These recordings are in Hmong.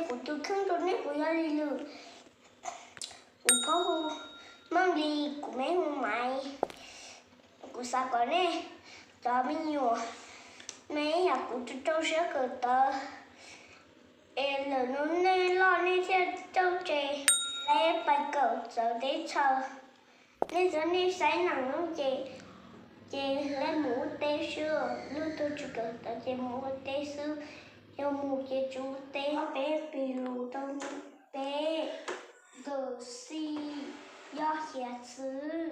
Kuv tus kheej rau nej puas yog li lawm? Kuv phob hu Meej Lis, kuv me hu Maiv. Kuv xav kom nej cov me nyuam, nej yam kuv rau siab kawm ntawv, es lwm hnub nej loj nej thiaj coj tsev, nej pais kawm txawv teb chaws. Nej txhob nej saib neeg lub ces, ces nej mus ua teb xwb, lub tuag tsis kawm ntawv ces mus ua teb xwb, yog mus ces tsis ua teb. Peb piv lus rau peb: tus xi yog hiav txwv,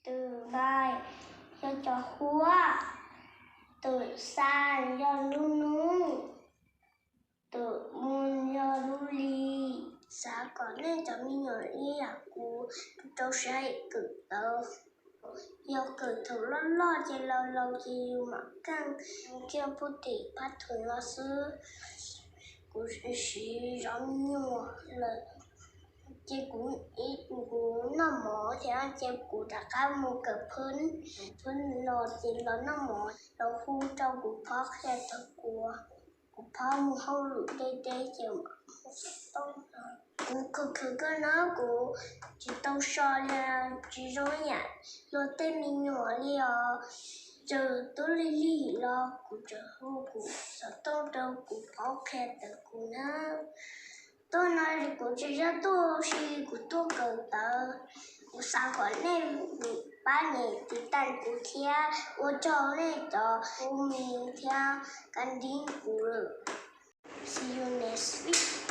tus nqaij yog cov huab, tus xaj yog lub hnub, tus moos yog lub hli. Xav kom nej cov me nyuam li yam kuv rau siab kawm ntawv. Yog kawm thaum loj loj ces laus laus ces yus mam keej, yus thiaj pub tim pab thum los xwb. Kuv siv zov me nyuam lawm ces kuv, kuv noj mov thiab ces kuv rov qab mus kawm phab, phab los ces los noj mov los hu rau kuv phob qhia tawm kuv. Kuv phob mus hauj lwm deb deb ces mam hu xov tooj. Kuv khwv khwv kawg na, kuv tsis tau so li, tsis zoo yam luag tej me nyuam li os. Txawm twb lig lig los kuv tseem hu kuv xov tooj rau kuv phob qhia tawm kuv na. Tuaj no kuv tsis yog tuaj si, kuv tuaj kawm ntawv. Kuv xav kom nej pab nias tiv tas kuv thiab, ua tsaug nej cov hu mis thiab ka nti kuv lawm. See you next week.